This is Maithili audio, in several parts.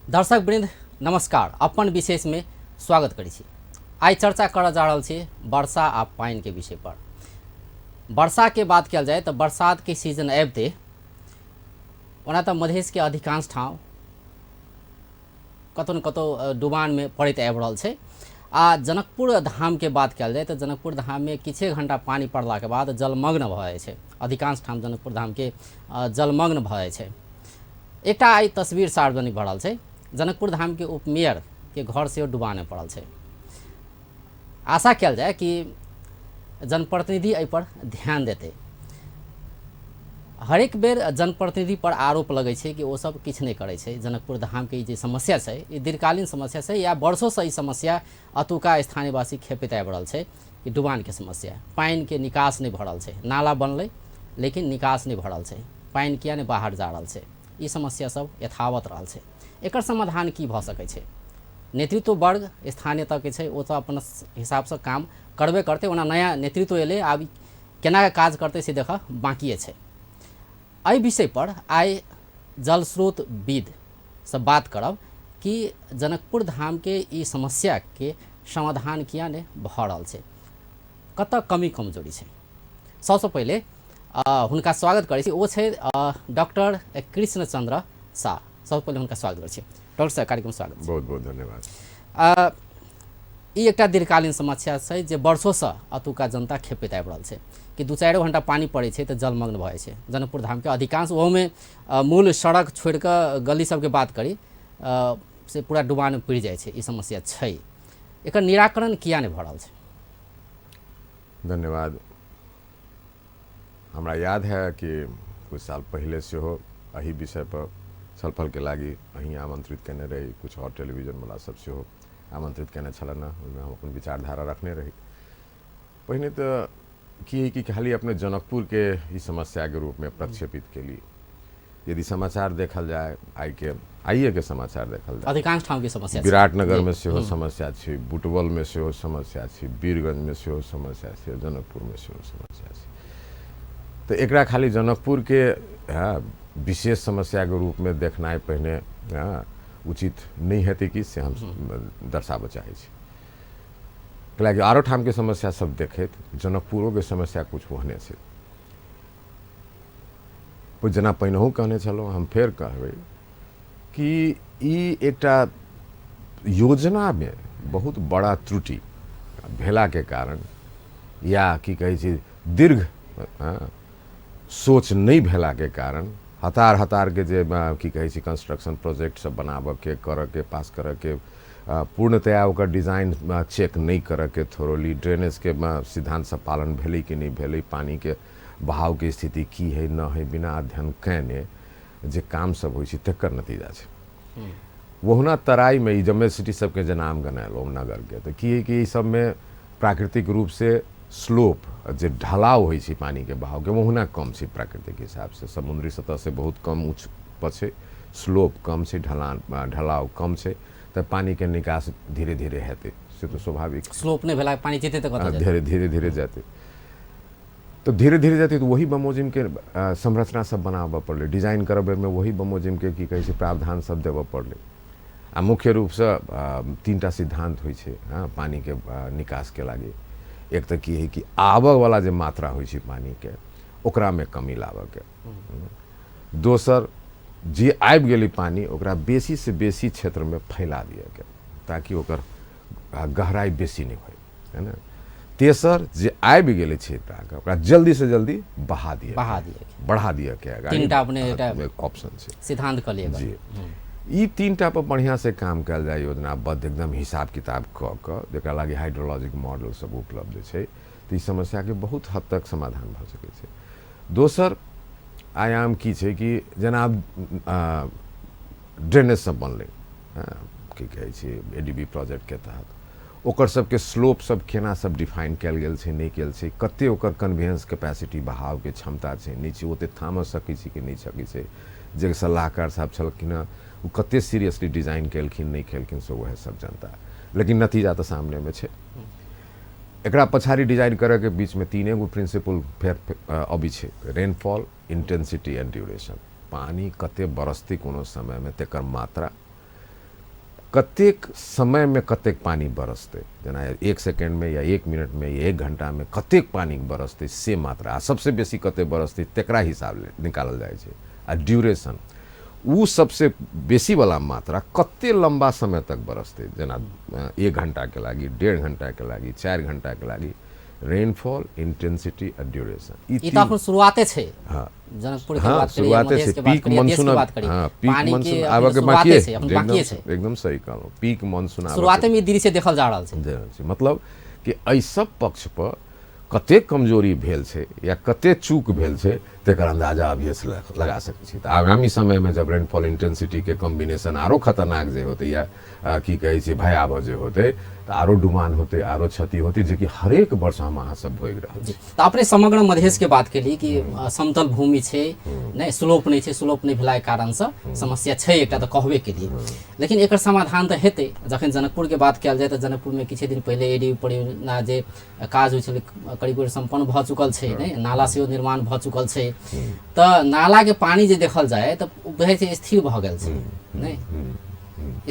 दर्शक वृंद नमस्कार। अपन विशेष में स्वागत करै छी। आइ चर्चा करऽ जा रहल छी वर्षा आ पानि के विषय पर। वर्षा के बात कयल जाय तऽ बरसात के सीजन आबिते ओना तऽ मधेश के अधिकांश ठाम कतौ ने कतौ डुबान में पड़ैत आबि रहल छै। आ जनकपुर धाम के बात कयल जाय तऽ जनकपुर धाम में किछे घंटा पानि पड़ला के बाद जलमग्न भऽ जाइ छै। अधिकांश ठाम जनकपुर धाम के जलमग्न भऽ जाइ छै। एकटा आइ तस्वीर सार्वजनिक भऽ रहल छै, जनकपुर धाम के उपमेयर के घर सेहो डुबान में पड़ल छै। आशा कयल जाय कि जनप्रतिनिधि एहि पर ध्यान देतै। हरेक बेर जनप्रतिनिधि पर आरोप लगै छै कि ओ सब किछु नहि करै छै। जनकपुर धाम के ई जे समस्या छै ई दीर्घकालीन समस्या छै या वर्षोसँ ई समस्या अतुका स्थानीयवासी खेपैत आबि रहल छै कि डुबान के समस्या, पानि के निकास नहि भऽ रहल छै। नाला बनलै लेकिन निकास नहि भऽ रहल छै, पानि किया नहि बाहर जा रहल छै। ई समस्या सब यथावत रहल छै। एकर समाधान की भऽ सकै छै? नेतृत्व वर्ग स्थानीय तहके छै, ओ तऽ अपन हिसाबसँ काम करबे करतै। ओना नया नेतृत्व एलै, आब केना काज करतै से देखऽ बाँकिए छै। एहि विषय पर आइ जल स्रोत विद से बात करब कि जनकपुर धाम के ई समस्या के समाधान किया नहि भऽ रहल छै, कतऽ कमी कमजोरी छै। सबसँ पहिले हुनका स्वागत करै छी, ओ छै डॉक्टर कृष्णचंद्र शाह। सबसँ पहिले हुनका स्वागत करै छी। डॉक्टर साहब, कार्यक्रम स्वागत। बहुत बहुत धन्यवाद। ई एकटा दीर्घकालीन समस्या छै जे वर्षोसँ अतुका जनता खेपैत आबि रहल छै कि 2-4 घंटा पानि पड़ै छै तऽ जलमग्न भऽ जाइ छै जनकपुर धामके अधिकांश। ओहोमे मूल सड़क छोड़ि कऽ गली सबके बात करी से पूरा डुबानमे पड़ि जाइ छै। ई समस्या छै, एकर निराकरण किया नहि भऽ रहल छै? धन्यवाद। हमरा याद है कि कुछ साल पहिले सेहो एहि विषय पर छलफलके लागि अहीं आमंत्रित केने रही, कुछ और टेलीविजन वाला सब सेहो आमंत्रित केने छलनि हँ, ओहिमे हम अपन विचारधारा रखने रही। पहिने तऽ की है कि खाली अपने जनकपुर के ई समस्याके रूपमे प्रक्षेपित केली। यदि समाचार देखल जाय, आइए के समाचार देखल जाय, अधिकांश ठाम के समस्या, विराटनगर में सेहो समस्या छै, बुटवल में सेहो समस्या छै, वीरगंज में सेहो समस्या छै, जनकपुर में सेहो समस्या छै। तऽ एकरा खाली जनकपुर के विशेष समस्या के रूप में देखनाइ पहिने उचित नहीं हेतै कि से हम दर्शाबऽ चाहै छी। कैलाकि आरो ठाम के समस्या सब देखैत जनकपुरो के समस्या कुछ ओहने छै। जेना पहिनहु कहने छलहुँ, हम फेर कहबै कि ई एकटा योजनामे बहुत बड़ा त्रुटि भेलाके कारण या की कहै छै दीर्घ सोच नहि भेलाके कारण हतार हतारके जे की कहै छै कंस्ट्रक्शन प्रोजेक्ट सब बनाबऽके, करऽके, पास करऽके, पूर्णतया ओकर डिजाइन चेक नहि करऽके, थोरोली ड्रेनेजके सिद्धांत सब पालन भेलै कि नहि भेलै, पानिके बहावके स्थिति की है न है, बिना अध्ययन कयने जे काम सब होइ छै तकर नतीजा छै। ओहुना तराईमे ई जम्मे सिटी सबके जे नाम गनायल नगरके, तऽ की है कि ई सबमे प्राकृतिक रूप से स्लोप जे ढलाव होइ छै पानिके बहावके ओहुना कम छै। प्राकृतिक हिसाबसँ समुद्री सतह से बहुत कम ऊँच पर छै, स्लोप कम छै, ढलाव कम छै, तऽ पानिके निकास धीरे धीरे हेतै, से तऽ स्वाभाविक। स्लोप नहि भेला पानि जेतै तऽ कतऽ जेतै? धीरे धीरे धीरे जेतै, तो धीरे धीरे जेतै। तऽ वही बमोजिम के संरचना सब बनाबऽ पड़लै, डिजाइन करऽ बेरमे वही बमोजिम के की कहै छै प्रावधान सब देबऽ पड़लै। आ मुख्य रूपसँ 3टा सिद्धांत होइ छै पानिके निकासके लागि। एक तऽ की है कि आबऽवला जे मात्रा होइ छै पानिके ओकरामे कमी लाबऽके, दोसर जे आबि गेलै पानि ओकरा बेसीसँ बेसी क्षेत्रमे फैला दिअके ताकि ओकर गहराइ बेसी नहि होइ, है ने। तेसर जे आबि गेलै क्षेत्र ओकरा जल्दी से जल्दी बहा दिअ, बहा दिअ, बढ़ा दिअ के तीनटा अपने ऑप्शन छै, सिद्धांत कऽ लिअ जी। ई 3टा पर बढ़िआँ से काम कयल जाय योजनाबद्ध एकदम हिसाब किताब कऽ कऽ, जकरा लागि हाइड्रोलॉजिक मॉडल सब उपलब्ध छै, तऽ ई समस्याके बहुत हद तक समाधान भऽ सकै छै। दोसर आयाम की छै कि जेना आब ड्रेनेज सब बनलै, की कहै छै ADB प्रोजेक्टके तहत, ओकर सबके स्लोप सब केना सब डिफाइन कयल गेल छै नहि कयल छै, कते ओकर कन्वेयंस कैपेसिटी बहावके क्षमता छै नहि छै, ओते थामऽ सकै छै कि नहि सकै छै, जे सलाहकार साहब छलखिन हँ ओ कते सीरियसली डिजाइन केलखिन नहि केलखिन से वएह सब जनता, लेकिन नतीजा तऽ सामनेमे छै। एकरा पछाड़ी डिजाइन करऽके बीचमे 3 गो प्रिंसिपल फेर अबै छै, रेनफॉल, इंटेंसिटी एंड ड्यूरेशन। पानि कते बरसतै कोनो समयमे तकर मात्रा, कतेक समयमे कतेक पानि बरसतै, जेना 1 सेकेंडमे या 1 मिनटमे या 1 घंटामे कतेक पानि बरसतै से मात्रा, आ सबसे बेसी कतेक बरसतै तकरा हिसाब निकालल जाइ छै। आ ड्यूरेशन, ओ सबसे बेसी वाला मात्रा कते लंबा समय तक बरसतै, जेना 1 घंटाके लागि, 1.5 घंटाके लागि, 4 घंटाके लागि। रेनफॉल, इंटेंसिटी आ ड्यूरेशन, ई तऽ अखन शुरुआते छै। हाँ, जनकपुर के हाँ, बात करी या शुरुआते मधेश छै, के बात पीक करी या देश के मानसून बात करी, हाँ, पीक पानी के मानसून अखन आबऽ के शुरुआते बाकिए छै, अखन एकदम बाकिए छै। एकदम सही कहलहुँ, पीक मानसून आबऽ के शुरुआते में ई दृश्य देखल जा रहल छै। दे रहल छै। मतलब कि एहि सब पक्ष पर कतेक कमजोरी भेल छै या कतेक चूक भेल छै तेकर अंदाजा अभिये से लगा सकै छी। तऽ आगामी समयमे जब रेनफॉल इंटेंसिटीके कॉम्बिनेशन आरो खतरनाक जे होतै या की कहै छै भयावह जे होतै, तऽ आरो डुबान होतै, आरो क्षति होतै, जेकि हरेक वर्ष हम अहाँ सब भोगि रहल छी। तऽ अपने समग्र मधेश के बात केली कि समतल भूमि छै, नहि स्लोप नहि छै, स्लोप नहि भेलाके कारणसँ समस्या छै एकटा तऽ कहबे केलियै, लेकिन एकर समाधान तऽ हेतै। जखन जनकपुर के बात कयल जाय तऽ जनकपुरमे किछु दिन पहिले एडी परियोजना जे काज होइ छलै करीब करीब सम्पन्न भऽ चुकल छै, नहि नाला सेहो निर्माण भऽ चुकल छै। तऽ नालाके पानि जे देखल जाय तऽ बुझाइ छै स्थिर भऽ गेल छै, नहि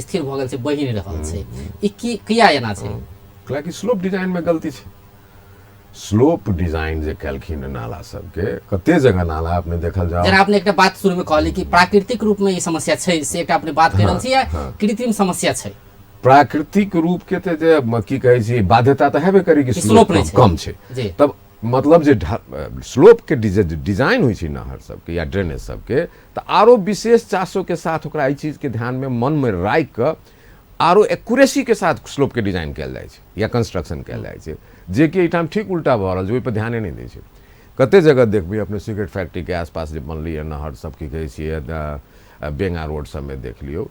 स्थिर भऽ गेल छै, बहि नहि रहल छै। ई की किया एना छै? कियाकि स्लोप डिजाइनमे गलती छै। स्लोप डिजाइन जे केलखिन नाला सबके, कते जगह नाला अपने देखल जाओ। जेना अपने एकटा बात शुरूमे कहली कि प्राकृतिक रूपमे ई समस्या छै, से एकटा अपने बात कहि रहल छी, या कृत्रिम समस्या छै? प्राकृतिक रूप के तऽ जे की कहै छी बाध्यता तऽ हेबे करी कि स्लोप स्लोप कम छै, तब मतलब जे स्लोप के डिजाइन होइ छै नहर सबके या ड्रेनेज सबके, तऽ आरो विशेष चासो के साथ ओकरा एहि चीज के ध्यान में मन में राखि कऽ आरो एक्यूरेसी के साथ स्लोप के डिजाइन कयल जाइ छै या कंस्ट्रक्शन कयल जाइ छै, जेकि एहिठाम ठीक उल्टा भऽ रहल छै, ओहिपर ध्याने नहि दै छै। कते जगह देखबै अपने सिगरेट फैक्ट्रीके आसपास जे बनलै नहर सब, की कहै छियै बेंगा रोड सबमे देख लियौ,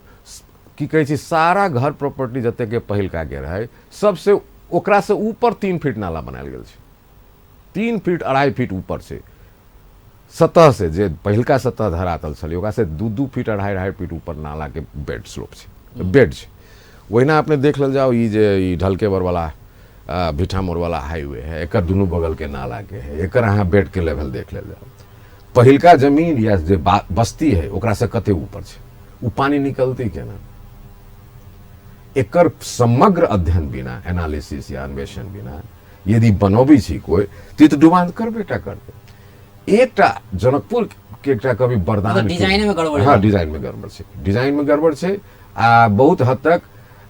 की कहै छै सारा घर प्रॉपर्टी जतेक पहिलका के रहै सबसे ओकरासँ ऊपर 3 फीट नाला बनायल गेल छै, 3 फीट 2.5 फीट ऊपर छै सतह से, जे पहिलका सतह धरातल छलै ओकरासँ 2-2 फीट 2.5-2.5 फीट ऊपर नालाके बेड स्लोप छै, बेड छै। ओहिना अपने देख लेल जाउ ई जे ई ढलकेबर वाला भिठामोड़ वाला हाईवे है, एकर दुनू बगल के नाला के है, एकर अहाँ बेड के लेवल देख लेल जाउ, पहिलका जमीन या जे बस्ती है ओकरासँ कते ऊपर छै, ओ पानि निकलतै केना? एकर समग्र अध्ययन बिना, एनालिसिस या अन्वेषण बिना यदि बनबै छी कोइ तऽ ई तऽ डुबान करबे टा करतै। एकटा जनकपुर के एकटा कभी वरदान डिजाइन में गड़बड़, हाँ डिजाइन में गड़बड़ छै, डिजाइन में गड़बड़ छै। आ बहुत हद तक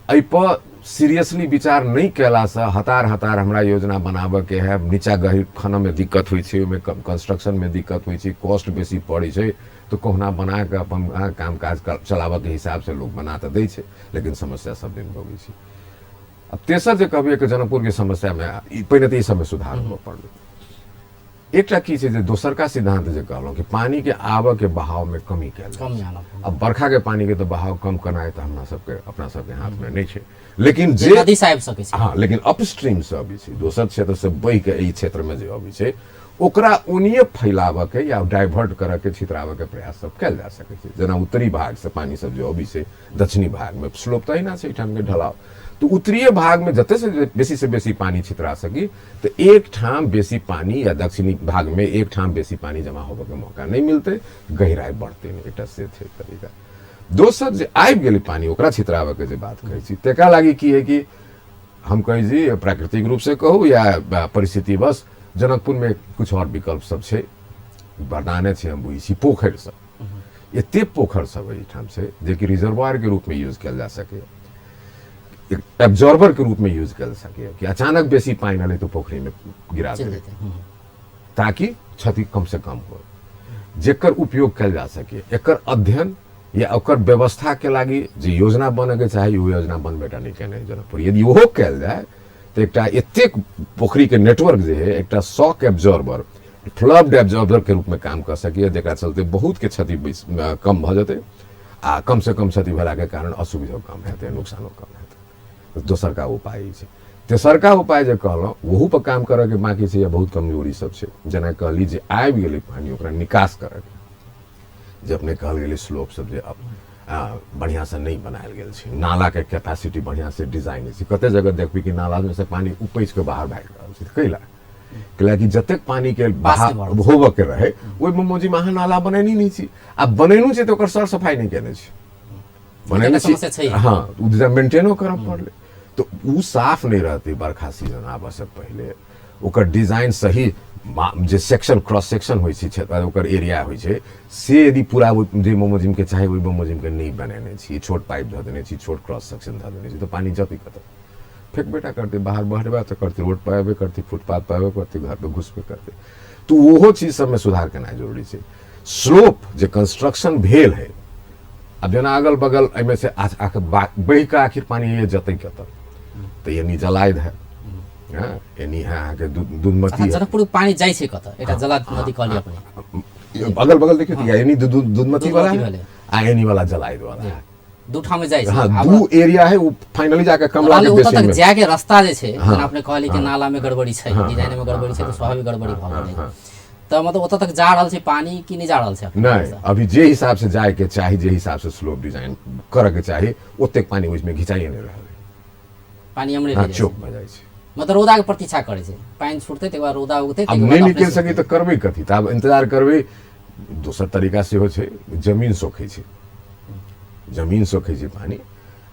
एहिपर सीरियसली विचार नहि कयलासँ हतार हतार हमरा योजना बनाबऽके है, नीचा गहीर खनऽमे दिक्कत होइ छै, ओहिमे कंस्ट्रक्शनमे दिक्कत होइ छै, कॉस्ट बेसी पड़ै छै, तऽ कहुना बना कऽ अपन काम काज चलाबऽके हिसाबसँ लोक बना तऽ दै छै, लेकिन समस्या सब दिन भोगै छै। अब तेसर जे कहबै कि जनकपुरके समस्यामे पहिने तऽ ई सबमे सुधार होबऽ पड़लै। एकटा की छै जे दोसरका सिद्धांत जे कहलहुँ कि पानिके आबऽके बहावमे कमी कयल जाय। अब बरखाके पानिके तऽ बहाव कम करनाइ तऽ हमरा सबके अपना सबके हाथमे नहि छै, लेकिन जे नदी से आबि सकै छै, हाँ, लेकिन अपस्ट्रीम से अबै छै, दोसर क्षेत्र से बहि के एहि क्षेत्रमे जे अबै छै ओकरा ओनिये फैलाबऽके या डाइवर्ट करऽके छितराबऽके प्रयास सब कयल जा सकै छै। जेना उत्तरी भाग से पानि सब जे अबै छै दक्षिणी भागमे स्लोप तऽ अहिना छै एहिठामके ढलाव, तऽ उत्तरीय भागमे जते से बेसी से बेसी पानि छितरा सकी तऽ एक ठाम बेसी पानि या दक्षिणी भागमे एक ठाम बेसी पानि जमा होबऽके मौका नहि मिलतै, गहराइ बढ़तै नहि, एकटा से छै तरीका। दोसर जे आबि गेलै पानि ओकरा छितराबऽके जे बात कहै छी तकरा लागि की है कि हम कहै छी प्राकृतिक रूपसँ कहू या परिस्थितिवश जनकपुरमे कुछ आओर विकल्प सब छै, वरदाने छै हम बुझै छी पोखरि सब, एते पोखरि सब एहिठाम छै जेकि रिजर्वायरके रूपमे यूज कयल जा सकैए, एब्जॉर्बर के रूप में यूज कर सके कि अचानक बेसी पानि एलै तो पोखरी में गिरा देबै ताकि क्षति कम से कम हो, जेकर उपयोग कयल जा सके। एकर अध्ययन या ओकर व्यवस्था के लागि जे योजना बनके चाही ओ योजना बनबेटा नहि केने जनकपुर। यदि ओहो कयल जाय तऽ एकटा एतेक पोखरी के नेटवर्क जे है एकटा शॉक एब्जॉर्बर, फ्लड एब्जॉर्बर के रूप में काम कर सकैए, जकरा चलते बहुत के क्षति कम भऽ जेतै आ कम से कम क्षति भेलाके कारण असुविधो कम हेतै, नुकसानो कम हेतै। दोसरका उपाय ई छै। तेसरका उपाय जे कहलहुँ ओहू पर काम करऽके बाँकी छै या बहुत कमजोरी सब छै। जेना कहली जे आबि गेलै पानि ओकरा निकास करऽके, जे अपने कहल गेलै स्लोप सब जे बढ़िआँसँ नहि बनायल गेल छै, नालाके कैपेसिटी बढ़िआँसँ डिजाइन नहि छै। कते जगह देखबै कि नालामे से पानि उपैछ कऽ बाहर भागि रहल छै, कैला कैलाकि जतेक पानिके बहाव होबऽके रहै ओहि बमोजिममे अहाँ नाला बनेने नहि छी, आ बनेलहुँ छी तऽ ओकर सर सफाइ नहि केने छी। बनेने छी। समस्या छै। हँ, ओ मेंटेनो करऽ पड़लै, तऽ ओ साफ नहि रहतै बरखा सीजन आबऽ से पहिले। ओकर डिजाइन सही जे सेक्शन क्रॉस सेक्शन होइ छै, ओकर एरिया होइ छै, से यदि पूरा जे बमोजिमके चाही ओहि बमोजिमके नहि बनेने छी, छोट पाइप धऽ देने छी, छोट क्रॉस सेक्शन धऽ देने छी, तऽ पानि जतै कतऽ? फेकबे टा करतै, बाहर बहरबे तऽ करतै, रोड पर अयबे करतै, फुटपाथ पर अयबे करतै, घर पर घुसबे करतै। तऽ ओहो चीज सबमे सुधार केनाइ जरूरी छै। स्लोप जे कंस्ट्रक्शन भेल है, आब जेना अगल बगल एहिमे से बहि कऽ आखिर पानि जतै कतऽ? तऽ एनी जलायद है, हँ, एनी है अहाँके दूधमती है। जनकपुर पानि जाइ छै कतऽ? एकटा जला नदी कहलियै अपने। अगल बगल देखियौ, तऽ एनी दूधमती वाला है आ एनी वाला जलायद वाला है, दू ठाम में जाइ छै। हाँ, दू एरिया है, वो फाइनली जाके कमला के बेसिन में जाय के रास्ता जे छै, जेना अपने कहली कि नाला में गड़बड़ी छै, डिजाइन में गड़बड़ी छै, तऽ स्वाभाविक गड़बड़ी भऽ गेलै। तऽ मतलब ओतऽ तक जा रहल छै पानी कि नहि जा रहल छै? नहि, अभी जे हिसाब से जाय के चाही, जे हिसाब से स्लोप डिजाइन करऽ के चाही, ओतेक पानी ओहिमे घिचाइए नहि रहल। पानी हमरे चोक भऽ जाइ छै। मतलब रौदा के प्रतीक्षा करै छै, पानि छूटतै तकर बाद रौदा उगतै। आब नहि निकलि सकी तऽ करबै कथी? तऽ आब इंतजार करबै। दोसर तरीका सेहो छै, जमीन सोखै छै, जमीन सोखै छै पानि।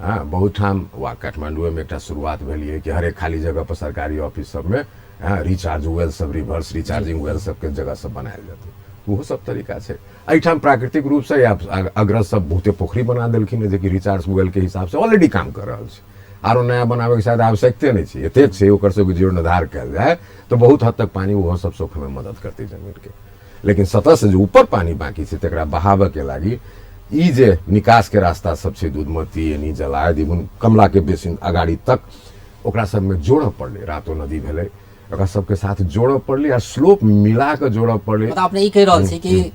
हँ, बहुत ठाम वा काठमाण्डुएमे एकटा शुरुआत भेल कि हरेक खाली जगह पर सरकारी ऑफिस सबमे, हँ, रिचार्ज वेल सब, रिवर्स रिचार्जिंग वेल सबके जगह सब बनायल जेतै। ओहो सब तरीका छै। एहिठाम प्राकृतिक रूपसँ या अग्रज सब बहुते पोखरि बना देलखिन जेकि रिचार्ज वेल के हिसाबसँ ऑलरेडी काम कर रहल छै। आरो नया बनाबैके शायद आवश्यकते नहि छै, एतेक छै, ओकर सबके जीर्णोद्धार कयल जाय तऽ बहुत हद तक पानि ओहो सब सोखैमे मदद करतै जमीनके। लेकिन सतह से जे ऊपर पानि बाकी छै तकरा बहाबऽके लागी ई जे निकासके रास्ता सब छै, दूधमती, एनी जलायद, इवन कमलाके बेसिन अगाड़ी तक, ओकरा सबमे जोड़ऽ पड़लै। रातो नदी भेलै, ओकरा सबके साथ जोड़ऽ पड़लै आ स्लोप मिला कऽ जोड़ऽ पड़लै। मतलब अपने ई कहि रहल छी कि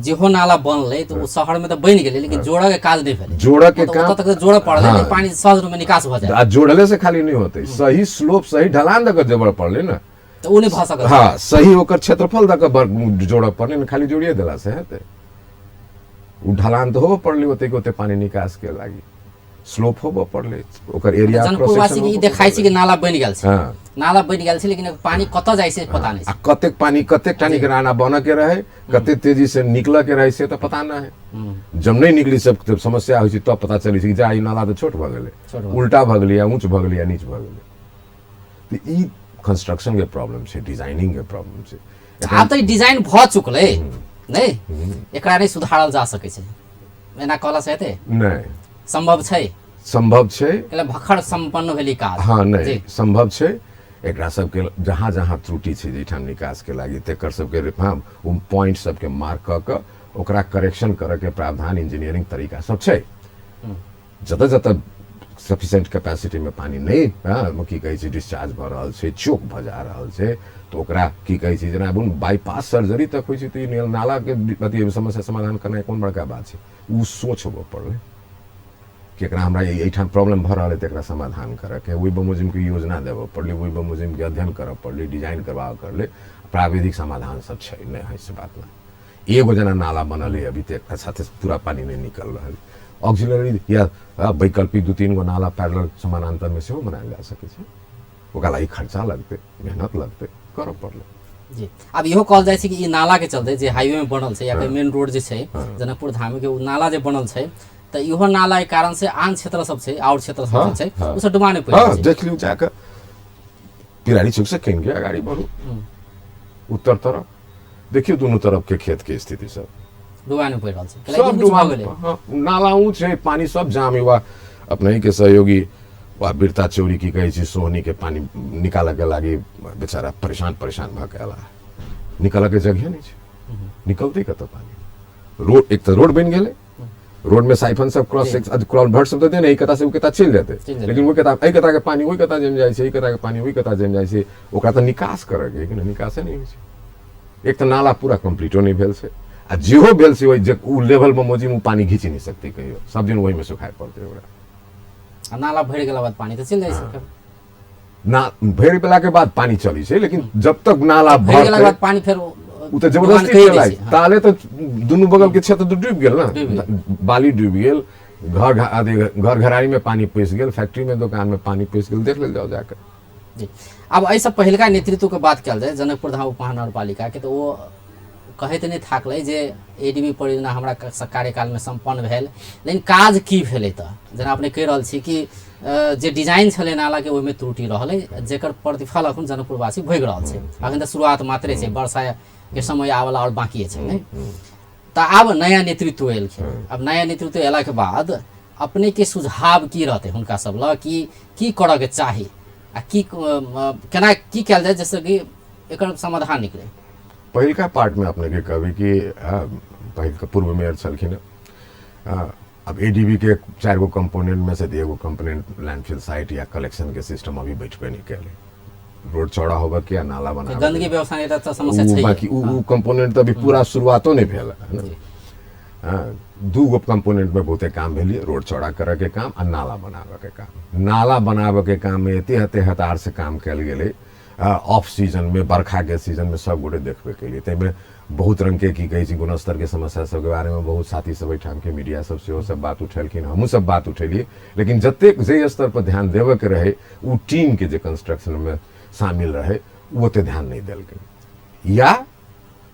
जेहो नाला बनलै तऽ ओ शहर में तऽ बनि गेलै, लेकिन जोड़ऽ के काज नहि भेलै। जोड़ऽ के काम ओतऽ तक तऽ जोड़ऽ पड़लै, पानि सहज रूप में निकास भऽ जाय। आ जोड़ले से खाली नहि होतै, सही स्लोप सही ढलान दऽ कऽ जोड़ऽ पड़लै ने, तऽ ओ नहि भऽ सकल। हँ, सही ओकर क्षेत्रफल दऽ कऽ जोड़ऽ पड़लै ने, खाली जोड़िए देला से हेतै? ओ ढलान तऽ होबऽ पड़लै ओतेक ओते पानि निकास के लागी स्लोप होबऽ पड़लै, ओकर एरिया। जनकपुरवासी के ई देखाइ छै कि नाला बनि गेल छै, नाला बनि गेल छै, लेकिन पानि कतऽ जाइ छै पता नहि। आ कतेक पानि कतेक टानी के नाला बनऽ के रहै, कतेक तेजी से निकलऽ के रहै, से तऽ पता नहि है। जब नहि निकली सब तब समस्या होइ छै, तब पता चलै छै कि जा ई नाला तऽ छोट भऽ गेलै, उल्टा भऽ गेलै, या ऊँच भऽ गेलै, या नीच भऽ गेलै। तऽ ई कंस्ट्रक्शन के प्रॉब्लम छै, डिजाइनिंग के प्रॉब्लम छै। आब तऽ डिजाइन भऽ चुकलै नहि, एकरा नहि सुधारल जा सकै छै, एना कहला से हेतै? नहि सम्भव छै। सम्भव छै। भखड़ सम्पन्न भेलै काज। हँ, नहि सम्भव छै। एकरा सबके जहाँ जहाँ त्रुटि छै जाहिठाम निकासके लागि, तकर सबके, हँ, ओ पॉइंट सबके मार्क कऽ कऽ ओकरा करेक्शन करऽके प्रावधान इंजीनियरिंग तरीका सब छै। जतऽ जतऽ सफिशिएंट कैपेसिटीमे पानि नहि, हँ, की कहै छै, डिस्चार्ज भऽ रहल छै, चोक भऽ जा रहल छै, तऽ ओकरा की कहै छै, जेना बाईपास सर्जरी तक होइ छै, तऽ ई नालाके अथी समस्या समाधान करनाइ कोन बड़का बात छै? ओ सोच होबऽ पड़लै कि एकरा हमरा एहिठाम प्रॉब्लम भऽ रहल है तऽ एकरा समाधान करऽके ओहि बमोजिमके योजना देबऽ पड़लै, ओहि बमोजिमके अध्ययन करऽ पड़लै, डिजाइन करबाबऽ पड़लै। प्राविधिक समाधान सब छै, नहि है से बात नहि। एगो जेना नाला बनल है अभी तक अच्छा से पूरा पानी नहीं निकल रहल, ऑक्सिलरी या वैकल्पिक 2-3 गो नाला पैरेलल समानांतर में सेहो बनायल जा सकै छै। ओकरा लागि खर्चा लगतै, मेहनत लगतै, करऽ पड़लै। जी, आब इहो कहल जाइ छै कि ई नाला के चलते जे हाईवे में बनल छै या मेन रोड जे छै जनकपुर धाम के, ओ नाला जे बनल छै, तऽ इहो नाला के कारण से आन क्षेत्र सब छै, और क्षेत्र सब छै, ओ सब डुबाने पड़ि जाइ छै। देख लियौ जाकऽ पिरारी चौक से कनिके अगाड़ी बढ़ू उत्तर तरफ, देखियौ दुनू तरफ के खेत के स्थिति सब डुबान पड़ि रहल छै, सब डुबान। हाँ, नाला ऊँच है, पानी सब जाम हुआ। अपने के सहयोगी वा बिरता चौरी की कहै छै, सोहनी के पानी निकालऽ के लागी बेचारा परेशान परेशान भऽ के अला, निकालऽ के जगह नहीं छै, निकलतै कतऽ पानी? रोड एक तऽ रोड बनि गेलै, रोड में साइफन सब क्रॉस क्रॉस सब तऽ देने, ई कता से ओ कता चलि जेतै, लेकिन ओहि कता एहि कता के पानी ओहि कता जमि जाइ छै, एहि कता के पानी ओहि कता जमि जाइ छै। ओकरा तऽ निकास करऽ के है, निकासे नहि होइ छै। एक तऽ नाला पूरा कम्प्लीटो नहि भेल छै, आ जेहो भेल छै ओहि जे ओ लेवल बमोजिम ओ पानी घीचि नहि सकतै कहियो, सब दिन ओहिमे सुखाय पड़तै ओकरा। आ नाला भरि गेला बाद पानी तऽ चलि जाइ छै। ना, भरि गेला के बाद पानी चलै छै, लेकिन जब तक नाला भरि गेला के बाद पानी फेर ओ तऽ जबरदस्ती चलाइ ताले तऽ दुनू बगल के क्षेत्र तऽ डूबि गेल ने, बाली डूबि गेल, घर घर घरारी में पानी पैसि गेल, फैक्ट्री में दोकान में पानी पैसि गेल, देख लेल जाओ जाकर। जी, अब एहिसँ पहिलका नेतृत्वके बात कयल जाय जनकपुर धाम उपमहानगरपालिकाके, तऽ ओ कहैत नहि थाकलै जे एडीबी परियोजना हमरा कार्यकालमे सम्पन्न भेल, लेकिन काज की भेलै? तऽ जेना अपने कहि रहल छी कि जे डिजाइन छलै नालाके ओहिमे त्रुटि रहलै, जेकर प्रतिफल अखन जनकपुरवासी भोगि रहल छै। अखन तऽ शुरुआत मात्रे छै, वर्षाके समय आबला आओर बाँकी छै ने। तऽ आब नया नेतृत्व एलखिन, आब नया नेतृत्व अयलाके बाद अपनेके सुझाव की रहतै हुनका सब लग कि की करऽके चाही आ की केना की कयल जाय जाहिसँ कि एकर समाधान निकले? पहिलका पार्टमे अपनेके कहबै कि पहिलका पूर्व मेयर छलखिन हँ। अब एडीबी के 4 गो कंपोनेंट में से एगो कंपोनेंट लैंडफिल साइट या कलेक्शन के सिस्टम अभी बैठबे नहीं कैले, रोड चौड़ा होबे के या नाला बनाबे गंदगी व्यवस्था एटा तऽ समस्या छै। बाकी उ कंपोनेंट तऽ अभी पूरा शुरुआतो नहीं भेल है ना। हाँ, 2 गो कंपोनेंट में बहुते काम भेल, रोड चौड़ा करे के काम आ नाला बनावे के काम। नाला बनावे के काम में एते हते हतार से काम कयल गेलै, ऑफ सीजन में, बरखा के सीजन में सब गोटे देखबे के लिए। ताहिमे बहुत रंग के की कहै छै गुणस्तर के समस्या सबके बारे में बहुत साथी सब एहिठाम के मीडिया सब सेहो सब बात उठेलखिन, हमहूँ सब बात उठेलियै, लेकिन जतेक जाहि स्तर पर ध्यान देबऽ के रहै ओ टीम के जे कंस्ट्रक्शन में शामिल रहै ओ ओते ध्यान नहि देलकै। या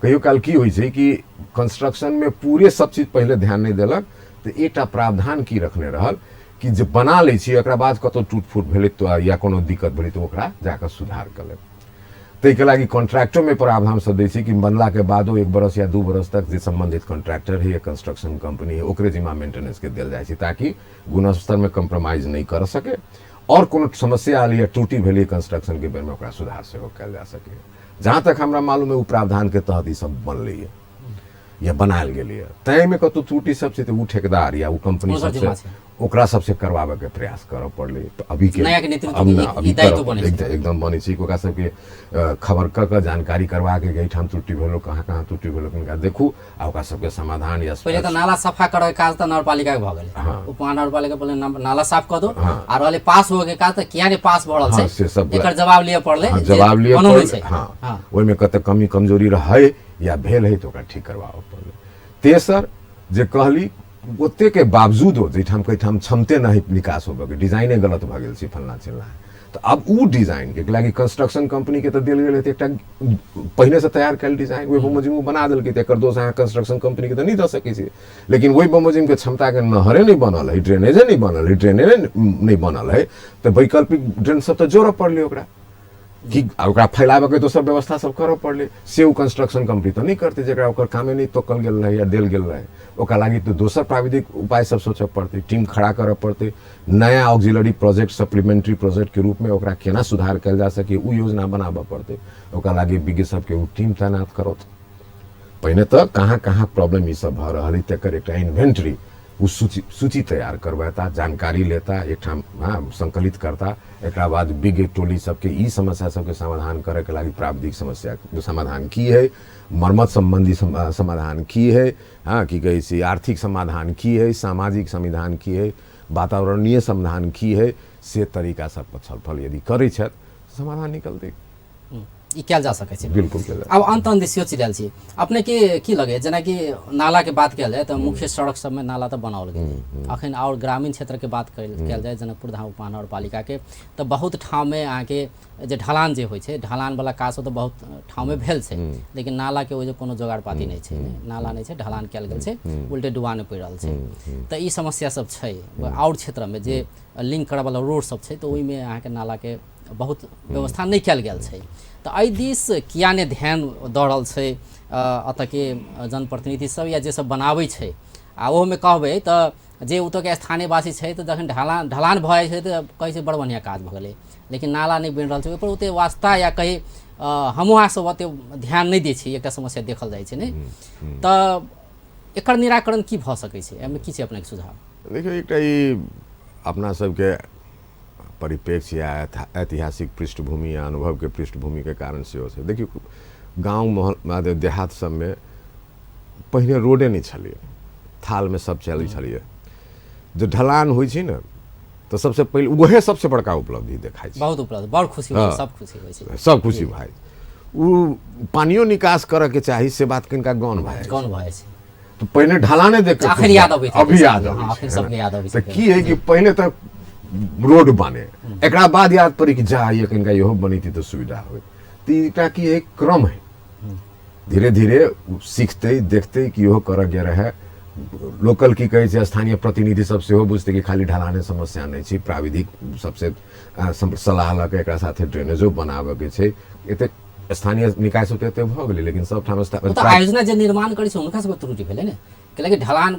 कहियो काल की होइ छै कि कंस्ट्रक्शन में पूरे सब चीज पहिले ध्यान नहि देलक, तऽ एकटा प्रावधान की रखने रहल कि जे बना लै छी एकरा बाद कतौ टूट फूट भेलै तऽ या कोनो दिक्कत भेलै तऽ ओकरा जाकऽ सुधार कऽ लेब। ताहिके लागि कॉन्ट्रैक्टोमे प्रावधान सब दै छै कि बनलाके बादो 1 बरस या 2 बरस तक जे सम्बन्धित कॉन्ट्रैक्टर है या कंस्ट्रक्शन कंपनी है ओकरे जिम्मा मेंटेनेंसके देल जाइ छै, ताकि गुणस्तरमे कम्प्रोमाइज नहि कर सके और कोनो समस्या आयल या त्रुटि भेलै कंस्ट्रक्शनके बेरमे ओकरा सुधार सेहो कयल जा सके। जहाँ तक हमरा मालूम है ओ प्रावधानके तहत ई सब बनलैए या बनायल गेलैए, ताहिमे कतौ त्रुटि सब छै तऽ ओ ठेकेदार या ओ कंपनी सबसे ओकरा सबसे करवाबे के प्रयास करऽ पड़लै। तऽ अभी के नया के नेतृत्व के ई दायित्व बनै छै। एकदम बनै छै कि ओकरा सबके खबर कऽ कऽ जानकारी करवा के एहिठाम त्रुटि भेलो, कहाँ कहाँ त्रुटि भेलो किनका देखू आ ओकरा सबके समाधान। या पहिले तऽ नाला सफा करऽ के काज तऽ नगरपालिका के भऽ गेलै। उपमहानगरपालिका पहिले नाला साफ कऽ दो। आ रहलै पास होए के काज तऽ किया नहि पास भऽ रहल छै, से सब एकर जवाब लिअ पड़लै, जे जवाब लिअ पड़लै। ओहिमे कते कमी कमजोरी रहै या भेल है तऽ ओकरा ठीक करवाबऽ पड़लै। तेसर जे कहली ओतेके बावजूदो जाहिठाम कहिठाम क्षमते नहि निकास होबऽके, डिजाइने गलत भऽ गेल छै फल्लाँ चिल्लाँ, तऽ आब उ डिजाइनके लागि कंस्ट्रक्शन कंपनीके तऽ देल गेल हेतै एकटा पहिनेसँ तैयार कयल डिजाइन, ओहि बमोजिम ओ बना देलकै, तऽ एकर दोष अहाँ कंस्ट्रक्शन कंपनीके तऽ नहि दऽ सकै छी। लेकिन ओहि बमोजिमके क्षमताके नहरे नहि बनल है, ड्रेनेजे नहि बनल है, ड्रेने नहि बनल है, तऽ वैकल्पिक ड्रेन सब तऽ जोड़ऽ पड़लै ओकरा कि ओकरा फैलाबऽके दोसर व्यवस्था सब करऽ पड़लै। से ओ कंस्ट्रक्शन कंपनी तऽ नहि करतै जकरा ओकर कामे नहि तोकल गेल रहै या देल गेल रहै, ओकरा लागि तऽ दोसर प्राविधिक उपाय सब सोचऽ पड़तै, टीम खड़ा करऽ पड़तै, नया ऑक्सिलरी प्रोजेक्ट सप्लीमेंट्री प्रोजेक्ट के रूपमे ओकरा केना सुधार कयल जा सकै ओ योजना बनाबऽ पड़तै, ओकरा लागि विज्ञ सबके ओ टीम तैनात करत। पहिने तऽ कहाँ कहाँ प्रॉब्लम ई सब भऽ रहल है तकर एकटा इन्वेंट्री ओ सूची सूची तैयार करबेता, जानकारी लेता, एकठाम संकलित करता, एकरा बाद विज्ञ टोली सबके ई समस्या सबके समाधान करैके लागि प्राविधिक समस्या समाधान की है, मरम्मत सम्बन्धी समाधान की है, की कहै छै आर्थिक समाधान की है, सामाजिक समाधान की है, वातावरणीय समाधान की है, से तरीका सब पर छलफल यदि करै छथि समाधान निकलतै। ई कयल जा सकै छै। बिल्कुल कयल जा। आब अंत अंत दिस चलि आयल छी, अपने के की लगैए जेनाकि नालाके बात कयल जाय तऽ मुख्य सड़क सबमे नाला तऽ बनाओल गेलै, अखन आओर ग्रामीण क्षेत्रके बात कयल जाय जनकपुर धाम उपमहानगरपालिकाके तऽ बहुत ठाममे अहाँके जे ढलान जे होइ छै ढलानवला काज सब तऽ बहुत ठाममे भेल छै, लेकिन नालाके ओहि जे कोनो जोगाड़ पाती नहि छै, नाला नहि छै, ढलान कयल गेल छै, उल्टे डुबान पड़ि रहल छै। तऽ ई समस्या सब छै। आओर क्षेत्रमे जे लिंक करऽवला रोड सब छै तऽ ओहिमे अहाँके नालाके बहुत व्यवस्था नहि कयल गेल छै। तऽ एहि दिस किया नहि ध्यान दऽ रहल छै एतऽके जनप्रतिनिधि सब या जे सब बनाबै छै? आ ओहोमे कहबै तऽ जे ओतऽके स्थानीयवासी छै तऽ जखन ढलान भऽ जाइ छै तऽ कहै छै बड़ बढ़िआँ काज भऽ गेलै, लेकिन नाला नहि बनि रहल छै ओहिपर ओतेक वास्ता या कही हमहूँ अहाँसब ओतेक ध्यान नहि दै छी, एकटा समस्या देखल जाइ छै नहि। तऽ एकर निराकरण की भऽ सकै छै, एहिमे की छै अपनेके सुझाव? देखियौ, एकटा ई अपना सबके परिप्रेक्ष्य या ऐतिहासिक पृष्ठभूमि या अनुभवके पृष्ठभूमिके कारण सेहो छै। देखियौ, गाँव महल देहात सबमे पहिने रोडे नहि छलैए, थालमे सब चलै छलैए। जे ढलान होइ छै ने तऽ सबसँ पहिले उएह सबसँ बड़का उपलब्धि देखाइ छै। बहुत उपलब्धि, बड़ खुशी होइ छै, सब खुशी होइ छै, सब खुशी भए ओ पानियो निकास करऽके चाही, से बात कनिका गौण भए गौण भए छै। तऽ पहिने ढलाने देख कऽ अखन याद अबै अभी याद अबै अखन सबके याद अबै तऽ की है कि पहिले तऽ रोड बने, एकरा बाद याद पड़े कि जा ये कनिका इहो बनैती तऽ सुविधा होय। तऽ एकटा की है क्रम है। धीरे धीरे सीखतै, देखतै कि इहो करऽ के रहै। लोकल की कहै छै, स्थानीय प्रतिनिधि सब सेहो बुझतै कि खाली ढलाने समस्या नहि छै, प्राविधिक सबसे सलाह लऽ कऽ एकरा साथे ड्रेनेजो बनाबऽके छै। एतेक स्थानीय निकाय सब तऽ एते भऽ गेलै, लेकिन सबठाम ओ तऽ आयोजना जे निर्माण करै छै हुनका सबके त्रुटि भेलै ने, कैलाकि ढलान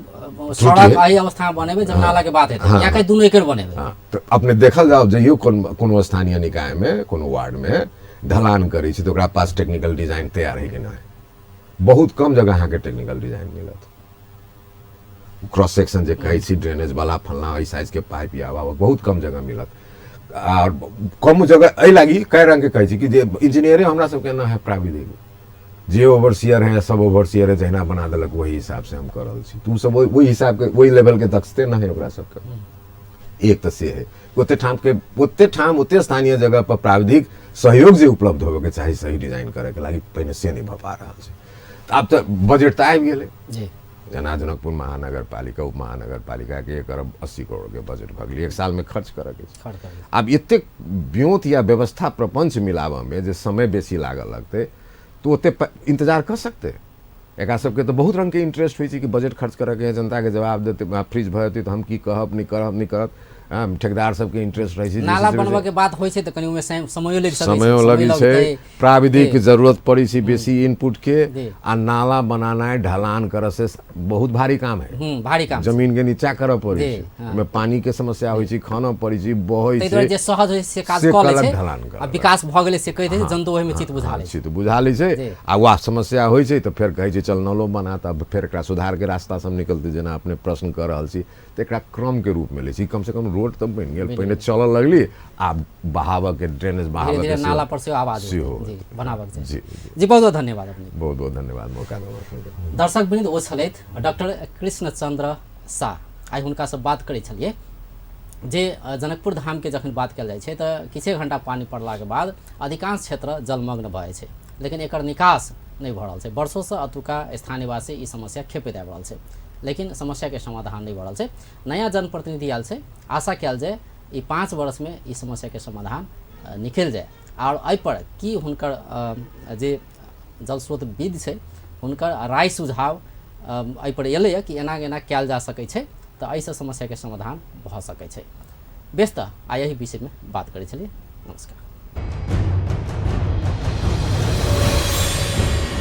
सड़क एहि अवस्था में बनेबै जब नाला के बात हेतै, या कहीं दुनू एके बनेबै। हाँ, तऽ अपने देखल जाओ जइयो कोनो स्थानीय निकाय में, कोनो वार्ड में ढलान करै छै तऽ ओकरा पास टेक्निकल डिजाइन तैयार है कि नहि? बहुत कम जगह अहाँके टेक्निकल डिजाइन मिलत। क्रॉस सेक्शन जे कहै छी, ड्रेनेज वाला फलना एहि साइज के पाइप या बहुत कम जगह मिलत। आर कम जगह एहि लागी कए रंग के कहै छी कि जे इंजीनियरे हमरा सबके ना है, प्राविधिक जे ओवरसियर है, सब ओवरसियर है, जहिना बना देलक वही हिसाब से हम कर रहल छी। तू सब ओहि हिसाब के ओहि लेवल के दक्षते ना है ओकरा सबके। एक तऽ से है, ओते ठाम के ओते ठाम ओते स्थानीय जगह पर प्राविधिक सहयोग जे उपलब्ध होबे के चाही सही डिजाइन करे के लागी, पहिने से नहीं भऽ पा रहल छै। आब तऽ बजट तऽ आबि गेलै जी। जेना जनकपुर महानगरपालिका उप महानगरपालिका के 1 अरब 80 करोड़ के बजट भऽ गेलै, एक साल में खर्च करऽ के छै। खर्च करऽ। आब एतेक ब्योंत या व्यवस्था प्रपंच मिलाबऽ में जे समय बेसी लागऽ लगतै, तऽ ओते इंतजार कऽ सकतै? एकरा सबके तऽ बहुत रंगके इंटरेस्ट होइ छै कि बजट खर्च करऽके है, जनताके जवाब देतै, फ्रीज भऽ जेतै तऽ हम की कहब, नहि करब, नहि करब। ठेकेदार सबके इंटरेस्ट रहै छै। नाला बनबऽ के बात होइ छै तऽ कनि ओहिमे समयो लागि सकै छै। समयो समय लगै छै। लगतै। प्राविधिक जरूरत पड़ै छै बेसी इनपुट के। आ नाला बनानाइ ढलान करऽ से बहुत भारी काम है। भारी काम छै। जमीन के नीचा करऽ पड़ै छै। ओहिमे पानी के समस्या होइ छै, खनऽ पड़ै छै, बहै ताहि दुआरे छै। जे सहज होइ छै से काज से कऽ लै कहलक छै ढलान आ करलक। विकास भऽ गेलै से कहि दै छै, जनतो ओहिमे चित्त बुझा लै छै। चित्त बुझा लै छै। आ वाह समस्या होइ छै तऽ फेर कहै छै चल नलो बना, तब फेर एकरा सुधार के रास्ता सब निकलतै। जेना अपने प्रश्न कऽ रहल छी तऽ एकरा क्रम के रूप में लै छी। कम से कम रोड तऽ बनि गेल, पहिने चलऽ लगली, आब बहावऽ के ड्रेनेज धीरे बहावऽ धीरे के नाला पर सेहो आवाज सेहो जी बनाबक चाही। जी। जी, बहुत बहुत धन्यवाद अपने। बहुत बहुत धन्यवाद मौका देलक। दर्शक वृन्द, ओ छलथि डॉक्टर कृष्णचंद्र शाह। आइ हुनकासँ बात करै छलियै जे जनकपुर धामके जखन बात कयल जाइ छै तऽ किछे घंटा पानि पड़लाके बाद अधिकांश क्षेत्र जलमग्न भऽ जाइ छै, लेकिन एकर निकास नहि भऽ रहल छै। वर्षोसँ एतुका स्थानीयवासी ई समस्या खेपैत आबि रहल छै, लेकिन समस्याके समाधान नहि भऽ रहल छै। नया जनप्रतिनिधि आयल छै, आशा कयल जाय ई 5 वर्षमे ई समस्याके समाधान निकलि जाय। आओर एहिपर की हुनकर जे जल स्रोत विद छै हुनकर राय सुझाव एहिपर एलैए कि एना एना कयल जा सकै छै तऽ एहिसँ समस्याके समाधान भऽ सकै छै। बेस, तऽ आइ एहि विषयमे बात करै छलियै। नमस्कार।